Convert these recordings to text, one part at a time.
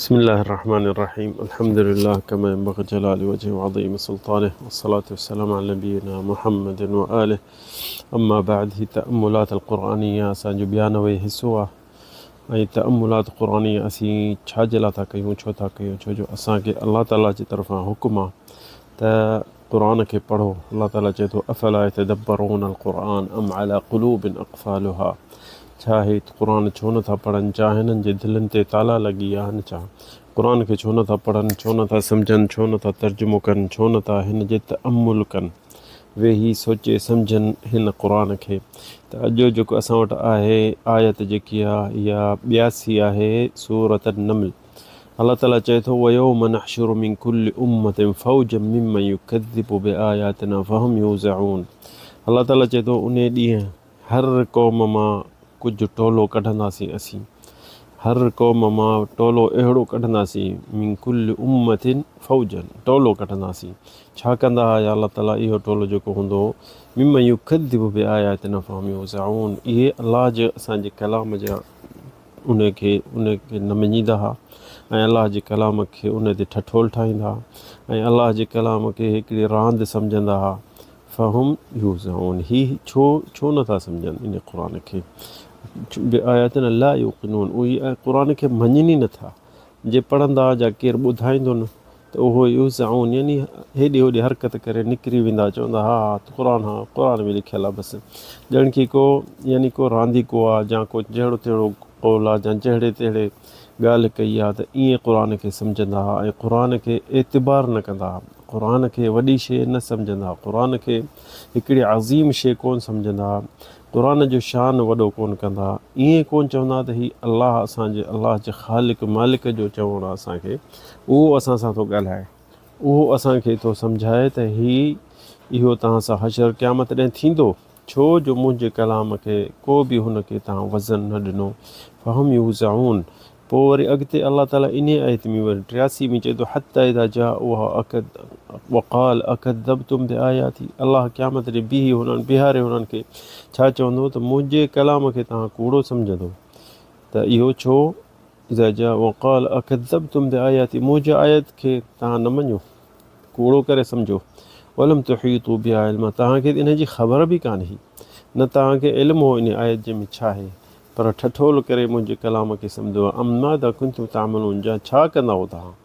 بسم الله الرحمن الرحيم الحمد لله كما ينبغي جلال وجهه وعظيم سلطانه والصلاة والسلام على نبينا محمد وآله اما بعد هي تأملات القرآنية اسان جو 92 حصو آ ۽ تأملات قرآنية اسين ڇا جي لاء ٿا ڪيون ڇو ٿا ڪيون ڇو جو اسان کي الله تعالي جي طرفان حڪم آ ته قرآن کي پڙهو الله تعالي چئي ٿو افلا يتدبرون القرآن ام على قلوب اقفالها ڇا هي قرآن ڇو نٿا پڙهن ڇا هنن جي دلن تي تالا لڳي آهن ڇا قرآن کي ڇو نٿا پڙهن ڇو نٿا سمجهن ڇو نٿا ترجمو ڪن ڇو نٿا هن جي تامل ڪن ويهي سوچي سمجهن هن قرآن کي ته اڄ جو جيڪو اسان وٽ آهي آيت جيڪي آهي اها 82 آهي سورة النمل الله تعالي چئي ٿو، ويوم نحشر من ڪل امة فوجا ممن يڪذب بآياتنا فهم يوزعون الله تعالي چئي ٿو انهي ڏينهن هر قوم مان ڪجهه ٽولو ڪڍنداسين اسين هر قوم مان ٽولو اهڙو ڪڍنداسين من ڪل امة فوجا ٽولو ڪڍنداسين ڇا ڪندا ها يا الله تعالي اهو ٽولو جيڪو هوندو هو ممن يڪذب بآياتنا فهم يوزعون اهي الله جي اسان جي ڪلام جا ان کي ان کي نه مڃيندا ها ۽ الله جي ڪلام کي ان تي ٺٺول ٺاهيندا ها ۽ الله جي ڪلام کي هڪڙي راند سمجهندا ها فهم يوزعون هي ڇو ڇو نٿا سمجهن ان قرآن کي بآياتنا لا يوقنون اهي قرآن کي مڃن ئي نٿا جي پڙهندا جا ڪير ٻڌائيندو نه ته اهو يوزعون يعني هيڏي هوڏي حرڪت ڪري نڪري ويندا چوندا ها ها قرآن ها قرآن ۾ لکيل آ بس ڄڻ ڪي ڪو يعني ڪو رانديڪو آ جا ڪو جهڙو تهڙو قول آ جا جهڙي تهڙي ڳالهه ڪئي آ ته ائين قرآن کي سمجهندا ها ۽ قرآن کي اعتبار نه ڪندا ها قرآن کي وڏي شيء نه سمجهندا ها قرآن کي هڪڙي عظيم شيء ڪون سمجهندا ها قرآن جو شان وڏو ڪونه ڪندا، ائين ڪونه چوندا ته هي الله اسان جي الله جي خالق مالڪ جو چوڻ آهي اسان کي، اهو اسان سان ٿو ڳالهائي، اهو اسان کي ٿو سمجهائي ته هي اهو توهان سان حشر قيامت ڏينهن ٿيندو، ڇو جو منهنجي ڪلام کي ڪو به هن کي توهان وزن نه ڏنو، فهم يوزعون پوء وري اڳتي الله تعالي انهيء آيت ۾ وري 83 ۾ چئي ٿو حتي اذا جاءوها اڪد وقال اڪذبتم بآياتي الله قيامت ڏينهن بيهي هنن بيهاري هنن کي ڇا چوندو ته منهنجي ڪلام کي توهان ڪوڙو سمجهندو ته اهو ڇو اذا جاء وقال اڪذبتم بآياتي منهنجي آيت کي توهان نه مڃيو ڪوڙو ڪري سمجهو ولم تحيطوا بها علما توهان کي ان جي خبر به ڪانه هئي نه توهان کي علم هو ان آيت جي ۾ ڇا آهي پر ٺٺول ڪري منهنجي ڪلام کي سمجهو، ام ماذا ڪنتم تعملون جا ڇا ڪندا هئو توهان؟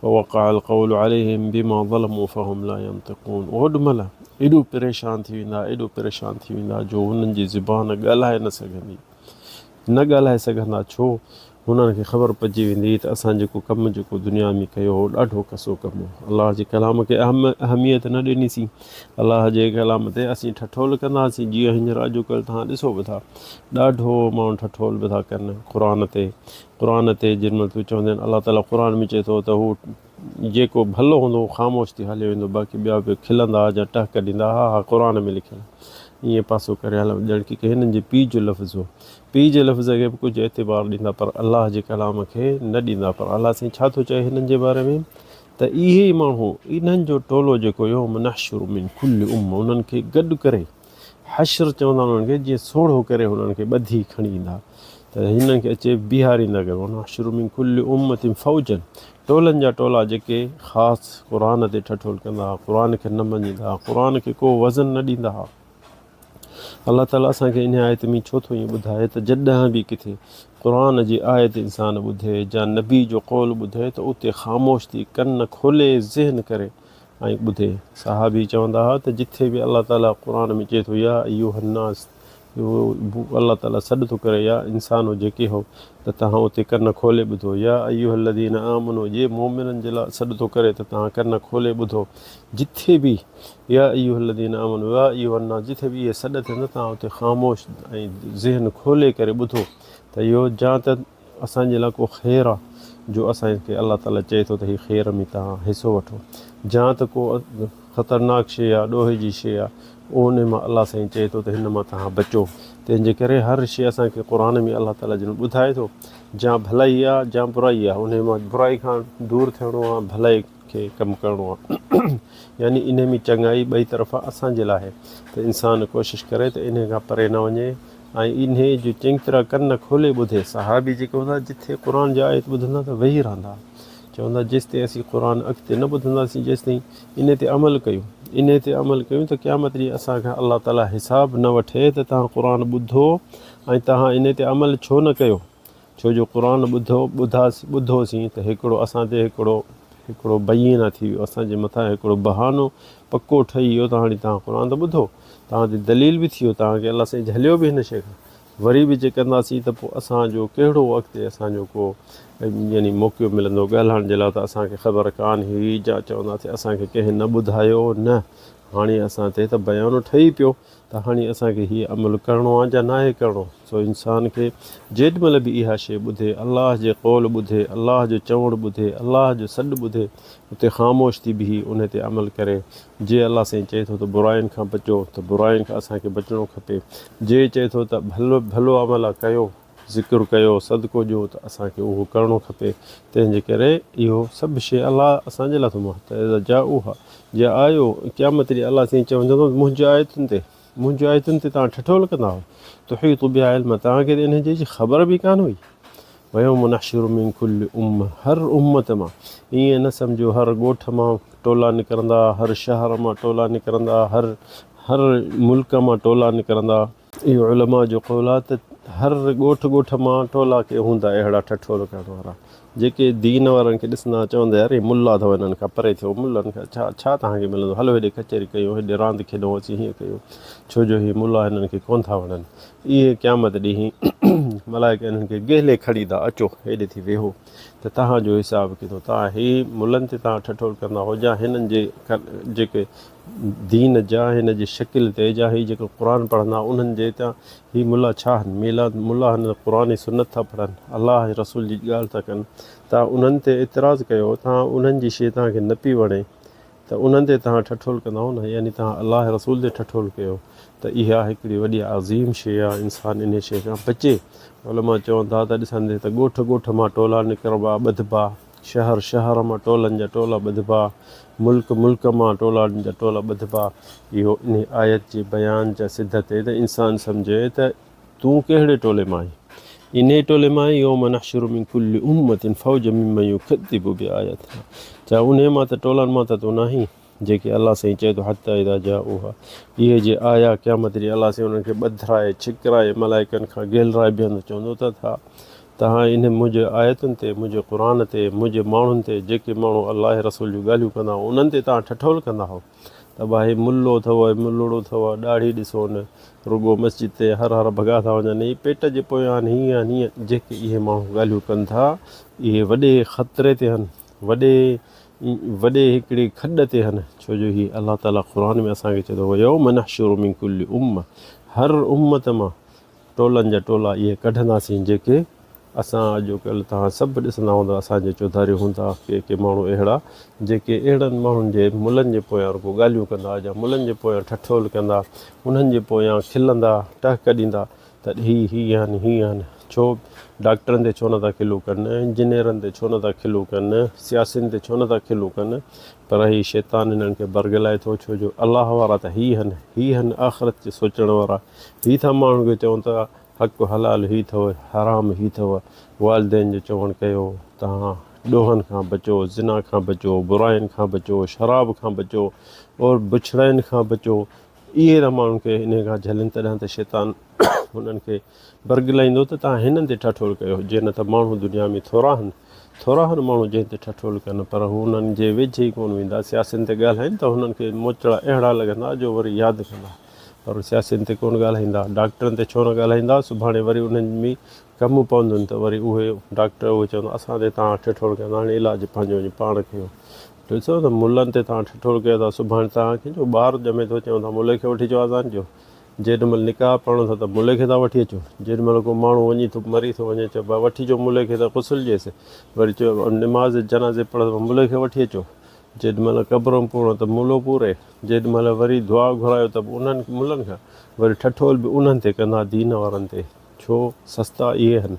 فوقع القول عليهم بما ظلموا فهم لا ينطقون اوڏ مهل ايڏو پريشان ٿي ويندا ايڏو پريشان ٿي ويندا جو هنن جي زبان ڳالهائي نه سگهندي نه ڳالهائي سگهندا ڇو هنن کي خبر پئجي ويندي ته اسان جيڪو ڪم جيڪو دنيا ۾ ڪيو هو ڏاڍو ڪسو ڪم هو. الله جي ڪلام کي اهم اهميت نه ڏنيسين. الله جي ڪلام تي اسين ٺٺول ڪندا هئاسين جيئن هينئر اڄڪلهه توهان ڏسو به ٿا ڏاڍو ماڻهو ٺٺول به ٿا ڪن قرآن تي قرآن تي جن مهل تون چوندين الله تعاليٰ قرآن ۾ چئي ٿو ته هو جيڪو ڀلو هوندو هو خاموش ٿي هليو ويندو باقي ٻيا به کلندا يا ٽهڪ ڏيندا ها ها قرآن ۾ لکيل ائين پاسو ڪري هليا ڄڻ ڪي هنن جي پيء جو لفظ هو پيء جي لفظ کي به ڪجهه اعتبار ڏيندا پر الله جي ڪلام کي نه ڏيندا پر الله سائين ڇا ٿو چئي هنن جي باري ۾ ته اهي ئي ماڻهو انهن جو ٽولو جيڪو يوم نحشر من ڪل امه انهن کي گڏ ڪري حشر چوندا انهن کي جيئن سوڙهو ڪري انهن کي ٻڌي کڻي ايندا ته هنن کي اچي بيهاريندا ڪري ونحشر من ڪل امه فوجا ٽولن جا ٽولا جيڪي خاص قرآن تي ٺٺول ڪندا هئا قرآن کي نه مڃيندا هئا قرآن کي ڪو وزن نه ڏيندا هئا الله تعالي اسان کي انهي آيت ۾ ڇو ٿو ائين ٻڌائي ته جڏهن به ڪٿي قرآن جي آيت انسان ٻڌي يا نبي جو قول ٻڌي ته اتي خاموش ٿي ڪن کولي ذهن ڪري ۽ ٻڌي. صحابي چوندا هئا ته جٿي به الله تعالي قرآن ۾ چئي ٿو يا ايها الناس الله تعالي سڏ ٿو ڪري يا انسانو جيڪي هو ته توهان اتي ڪن کولي ٻڌو يا ايها الذين آمنو جي مؤمنن جي لاء سڏ ٿو ڪري ته توهان ڪن کولي ٻڌو جٿي به يا ايها الذين آمنوا يا ايها الناس جٿي به اهي سڏ ٿين ته توهان اتي خاموش ۽ ذهن کولي ڪري ٻڌو ته اهو جا ته اسان جي لاء ڪو خير آ جو اسان کي الله تعالي چئي ٿو ته هي خير ۾ توهان حصو وٺو جا ته ڪو خطرناڪ شيء آ ڏوهه جي شيء آ ان مان الله سائين چئي ٿو ته هن مان توهان بچو تنهن جي ڪري هر شيء اسان کي قرآن ۾ الله تعالي جن ٻڌائي ٿو جا ڀلائي آ جا برائي آ ان مان برائي کان دور ٿيڻو آ ڀلائي کي ڪم ڪرڻو آهي يعني انهي ۾ چڱائي ٻئي طرف اسان جي لاء آهي ته انسان ڪوشش ڪري ته انهي کان پري نه وڃي ۽ انهي جو چڱي طرح ڪن کولي ٻڌي. صحابي جيڪي هوندا جٿي قرآن جي آيت ٻڌندا ته ويهي رهندا چوندا جيستائين اسين قرآن اڳتي نه ٻڌنداسين جيستائين انهي تي عمل ڪيون انهي تي عمل ڪيون ته قيامت ڏينهن اسان کان الله تعالي حساب نه وٺي ته توهان قرآن ٻڌو ۽ توهان انهي تي عمل ڇو نه ڪيو. ڇو جو قرآن ٻڌو، ٻڌاسين، ٻڌوسين ته هڪڙو اسان تي هڪڙو، هڪڙو بينه ٿي ويو، اسان جي مٿان هڪڙو بهانو پڪو ٺهي ويو ته هاڻي توهان قرآن ته ٻڌو، توهان تي دليل به ٿي ويو، توهان کي الله سائين جهليو به هن شيء کان، وري به جي ڪنداسين ته پوء اسان جو ڪهڙو اڳتي اسان جو ڪو يعني موقعو ملندو ڳالهائڻ جي لاء ته اسان کي خبر ڪانه هئي جا چونداسين اسان کي ڪنهن نه ٻڌايو، نه هاڻي اسان تي ته بيانو ٺهي پيو. ته هاڻي اسان کي هي عمل ڪرڻو آ جا ناهي ڪرڻو؟ سو انسان کي جيڏ مهل به اها شيء ٻڌي، الله جي قول ٻڌي، الله جو چوڻ ٻڌي، الله جو سڏ ٻڌي، اتي خاموش ٿي بيهي انهي تي عمل ڪري. جي الله سائين چئي ٿو ته براين کان بچو ته براين کان اسان کي بچڻو کپي. جي چئي ٿو ته ڀلو عمل ڪيو. ذڪر ڪيو، صدقو ڏيو ته اسان کي اهو ڪرڻو کپي، تنهن جي ڪري اهو سڀ شيء الله اسان جي لاء ٿو مهت اذا جاءوها جي آيو قيامت ڏينهن الله سائين چوندو ته منهنجي آيتن تي منهنجي آيتن تي توهان ٺٺول ڪندا هئو تحيط بها علما توهان کي ته انهن جي خبر به ڪانه هئي ويوم نحشر من كل امه هر امت مان ائين نه سمجهو هر ڳوٺ مان ٽولا نڪرندا هر شهر مان ٽولا نڪرندا هر هر ملڪ مان ٽولا نڪرندا اهو علماء جو قول آهي ته هر ڳوٺ ڳوٺ مان ٽولا ڪي هوندا اهڙا ٺٺول ڪرڻ وارا جيڪي دين وارن کي ڏسندا چوندا يار هي ملا اٿو هنن کان پري ٿيو ملن کان ڇا ڇا توهان کي ملندو هلو هيڏي ڪچهري ڪيون هيڏي راند کيڏون اسين هيئن ڪيون ڇو جو هي ملا هنن کي ڪونه ٿا وڻن اهي قيامت ڏينهن ملائڪ هنن کي گهلي کڻي ٿا اچو هيڏي ٿي ويهو ته توهان جو حساب ڪيندو توهان هي ملن تي توهان ٺٺول ڪندا هو جا هنن جي جيڪي دين جا هن جي شڪل تي جا هي جيڪو قرآن پڙهندا انهن جي ته هي ملا ڇا هن ميلا ملا هن قرآن ۽ سنت ٿا پڙهن الله ۽ رسول جي ڳالهه ٿا ڪن تان انهن تي اعتراض ڪيو تان انهن جي شي تان کي نه پي وڻي ته انهن تي تان ٺٺول ڪندا نه يعني تان الله ۽ رسول تي ٺٺول ڪيو ته اها هڪڙي وڏي عظيم شي آ انسان انهي شي کان بچي علماء چون ٿا ته ڏسندي ته ڳوٺ ڳوٺ مان ٽولا نڪربا ٻڌبا شهر شهر مان ٽولن جا ٽولا ٻڌبا، ملڪ ملڪ مان ٽولن جا ٽولا ٻڌبا. اهو انهي آيت جي بيان جا سڌ تي ته انسان سمجهي ته تون ڪهڙي ٽولي مان آهين؟ انهي ٽولي مان آهين يوم نحشر من ڪل امة فوجا ممن يڪذب بآياتنا ڇا انهي مان ته ٽولن مان ته تون ناهين؟ جيڪي الله سائين چئي ٿو حتي اذا جاءوها اهي جي آيا قيامت ڏينهن الله سائين انهن کي ٻڌرائي ڇڪرائي ملائڪن کان گهلرائي بيهندو چوندو ته ٿا توهان انهن منهنجي آيتن تي منهنجي قرآن تي منهنجي ماڻهن تي جيڪي ماڻهو الله ۽ رسول جون ڳالهيون ڪندا هئا انهن تي توهان ٺٺول ڪندا هئو ته ڀا هي ملو اٿو هي ملوڙو اٿو ڏاڙهي ڏسو نه رڳو مسجد تي هر هر ڀڳا ٿا وڃن هي پيٽ جي پويان آهن هيئن آهن هيئن جيڪي اهي ماڻهو ڳالهيون ڪن ٿا اهي وڏي خطري تي آهن وڏي وڏي هڪڙي کڏ تي هن، ڇو جو هي الله تعاليٰ قرآن ۾ اسان کي چئي ٿو ويوم نحشر من ڪل امة هر امت مان ٽولن جا ٽولا اهي ڪڍنداسين جيڪي اسان اڄوڪلهه توهان سڀ ڏسندا هوندا اسان جي چوڌاري هوندا ڪي ڪي ماڻهو اهڙا جيڪي اهڙن ماڻهن جي ملن جي پويان رڳو ڳالهيون ڪندا يا ملن جي پويان ٺٺول ڪندا انهن جي پويان کلندا ٽهڪ ڏيندا ته هي هي آهن هي آهن ڇو ڊاڪٽرن تي ڇو نٿا کلو ڪن انجنيئرن تي ڇو نٿا کلو ڪن سياسين تي ڇو نٿا کلو ڪن پر هي شيطان هنن کي برغلائي ٿو ڇو جو الله وارا ته هي هن هي هن آخرت جي سوچڻ وارا هي ٿا ماڻهن کي چون ته حق حلال هي اٿو حرام هي اٿو والدين جو چوڻ ڪيو تهان ڏوهن کان بچو زنا کان بچو براين کان بچو شراب کان بچو اور بڇڙائين کان بچو اهي ته ماڻهن کي انهيء کان جهلين تڏهن ته شيطان هنن کي برغلائيندو ته توهان هنن تي ٺٺول ڪيو، جي نه ته ماڻهو دنيا ۾ ٿورا هن، ٿورا هن ماڻهو جنهن تي ٺٺول ڪن، پر هو انهن جي ويجهي ئي ڪونه ويندا، سياسين تي ڳالهائين ته هنن کي موچڙا اهڙا لڳندا جو وري ياد ڪندا، پر سياسين تي ڪونه ڳالهائيندا، ڊاڪٽرن تي ڇو نه ڳالهائيندا، سڀاڻي وري انهن ۾ ڪم پوندن ته وري اهي ڊاڪٽر اهي چوندا اسان تي توهان ٺٺول ڪندا هاڻي علاج پنهنجو وڃي پاڻ ڪيو. ڏسو ته ملن تي توهان ٺٺول ڪيو ٿا، سڀاڻي توهان کي جو ٻار ڄمي ٿو چئون ٿا ملي کي وٺي اچو آذان جو، جيڏ مهل نڪاح پڙهڻو اٿو ته ملي کي ٿا وٺي اچو، جيڏ مهل ڪو ماڻهو وڃي ٿو مري ٿو وڃي چئو ڀا وٺي اچو ملي کي ته غسل ڏيس، وري چئو نماز جنازي پڙهو ته ملي کي وٺي اچو، جيڏ مهل قبر ۾ پورڻو ته ملو پوري، جيڏ مهل وري دعا گهرايو ته به انهن ملن کان، وري ٺٺول به انهن تي ڪندا دين وارن تي، ڇو سستا اهي هن.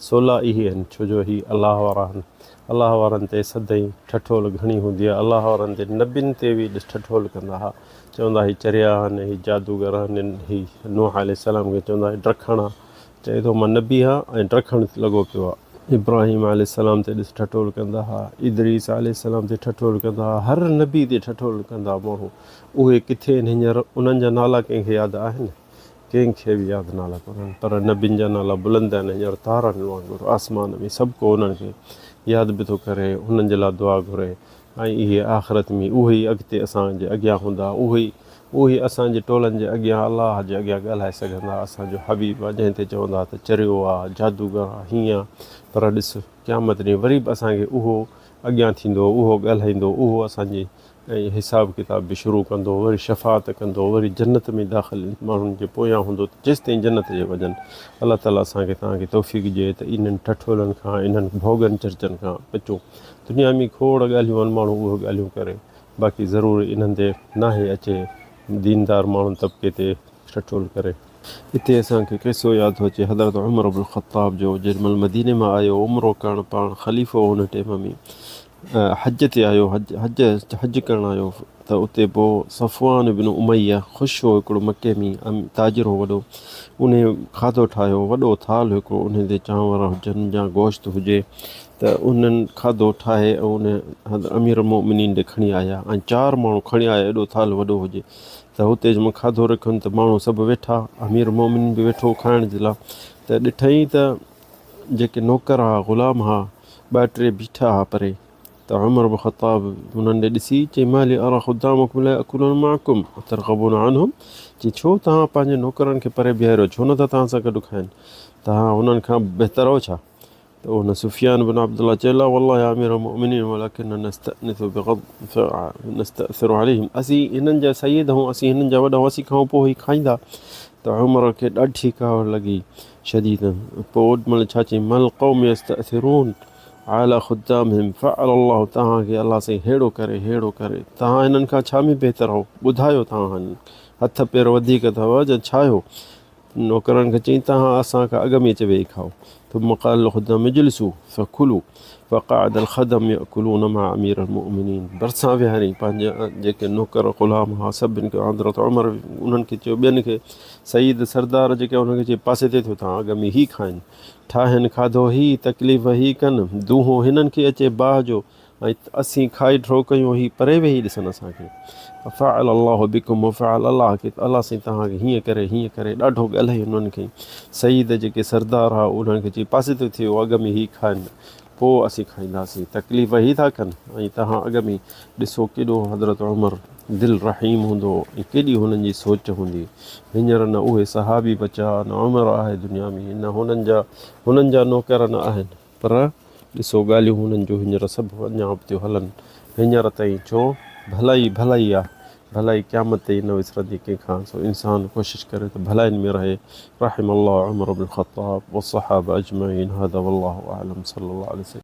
سولا اهي آهن، ڇو جو هي الله وارا آهن. الله وارن تي سدائين ٺٺول گهڻي هوندي آهي. الله وارن تي نبين تي به ڏس ٺٺول ڪندا ها. چوندا هي چريا آهن، هي جادوگر آهن، هي نوح عليه السلام کي چوندا هي ڊکڻ آ. چئي ٿو مان نبي آهيان ۽ ڊکڻ لڳو پيو آ. ابراهيم عليه السلام تي ڏس ٺٺول ڪندا ها، ادريس عليه السلام تي ٺٺول ڪندا ها، هر نبي تي ٺٺول ڪندا ها ماڻهو. اهي ڪٿي آهن هينئر؟ انهن جا نالا ڪنهن کي ياد آهن؟ ڪنهن کي به ياد نالا ڪونهن پر نبين جا نالا بلند آهن هينئر تارن وانگر آسمان ۾ سڀ ڪو انهن کي ياد به ٿو ڪري انهن جي لاء دعا گهري ۽ اهي آخرت ۾ اهي ئي اڳتي اسان جي اڳيان هوندا اهي ئي اهي اسان جي ٽولن جي اڳيان الله جي اڳيان ڳالهائي سگهندا اسان جو حبيب آهي جنهن تي چوندا ته چريو آهي جادوگر آهي هيئن آهي پر ڏس قيامت ڏينهن وري به اسان کي اهو اڳيان ٿيندو اهو ڳالهائيندو اهو اسان جي ۽ حساب ڪتاب به شروع ڪندو، وري شفاعت ڪندو، وري جنت ۾ داخل ماڻهن جي پويان هوندو ته جيستائين جنت جي وڃن. الله تعالي اسان کي توهان کي توفيق ڏئي ته انهن ٺٺولن کان انهن ڀوڳن چرچن کان بچون. دنيا ۾ کوڙ ڳالهيون آهن ماڻهو اهي ڳالهيون ڪري باقي ضرور انهن تي ناهي اچي ديندار ماڻهن طبقي تي ٺٺول ڪري. اتي اسان کي قصو ياد ٿو اچي حضرت عمر بن خطاب جو جيڏي مهل مديني مان آيو عمرو ڪرڻ پاڻ خليفو هو ان ٽيم ۾ حج تي آيو حج حج حج ڪرڻ آيو ته اتي پوء صفوان بن اميه خوش هو هڪڙو مڪي ۾ تاجر هو وڏو ان کاڌو ٺاهيو وڏو ٿال هڪڙو ان تي چانور هجن يا گوشت هجي ته انهن کاڌو ٺاهي ۽ ان امير المؤمنين ڏي کڻي آيا ۽ چار ماڻهو کڻي آيا ايڏو ٿال وڏو هجي ته اتي جنهن مهل کاڌو رکيو ته ماڻهو سڀ ويٺا امير المؤمنين به ويٺو کائڻ جي لاء ته ڏٺائين ته جيڪي نوڪر ها، غلام ها، ٻه ٽي بيٺا ها پري ته عمر بن خطاب انهن ڏي ڏسي چيائين، ما لي ارا خدامڪم لا ياڪلون معڪم اترغبون عنهم چي ڇو توهان پنهنجي نوڪرن کي پري بيهاريو ڇو نٿا توهان سان گڏ کائن توهان انهن کان بهتر آهيو ڇا؟ ته ان سفيان بن عبدالله چيو، لا والله يا امير المؤمنين ولڪن نستانث بغض نستاثر عليهم اسين هنن جا سيد آهيون اسين هنن جا وڏا آهيون اسين کائون پوء هي کائيندا ته عمر کي ڏاڍي ڪاوڙ لڳي شديدا پوء اوڏي مهل ڇا چيائين، ما القوم يستاثرون علي خدامهم فعل الله توهان کي الله سائين ههڙو ڪري ههڙو ڪري توهان هنن کان ڇا ۾ بهتر آهو ٻڌايو توهان هنن هٿ پير وڌيڪ اٿو يا ڇا آهيو نوڪرن کي چيائين توهان اسان کان اڳ ۾ اچي ويهي کائو ثم قال للخدام اجلسوا فڪلوا فقعد الخدم ياڪلون مع امير المؤمنين ڀرسان ويهاريائين پنهنجا جيڪي نوڪر غلام هئا سڀن کي حضرت عمر انهن کي چيو ٻين کي سيد سردار جيڪي انهن کي چيو پاسي تي ٿيو توهان اڳ ۾ هي کائن ٺاهن کاڌو هي تڪليف هي ڪن دونهون هنن کي اچي باهه جو ۽ اسين کائي ڍو ڪيون هي پري ويهي ڏسن اسان کي فعل الله بكم وفعل الله کي الله سائين توهان کي هيئن ڪري هيئن ڪري ڏاڍو ڳالهائي انهن کي سيد جيڪي سردار هئا انهن کي چئي پاسي تي ٿيو اڳ ۾ هي کائن پوء اسين کائينداسين تڪليف هي ٿا ڪن ۽ توهان اڳ ۾ ڏسو ڪيڏو حضرت عمر دل رحيم هوندو هو ۽ ڪيڏي هنن جي سوچ هوندي هينئر نه اهي صحابي بچا نه عمر آهي دنيا ۾ نه هنن جا هنن جا نوڪر نه آهن پر ڏسو ڳالهيون هنن جون هينئر سڀ اڃا به ٿيون هلن هينئر تائين ڇو ڀلائي ڀلائي آ ڀلائي قيامت تائين نه وسرندي ڪنهن کان سو انسان ڪوشش ڪري ته ڀلائين ۾ رهي رحم الله عمر بن الخطاب والصحابه اجمعين هذا والله اعلم صلي الله عليه سيدنا.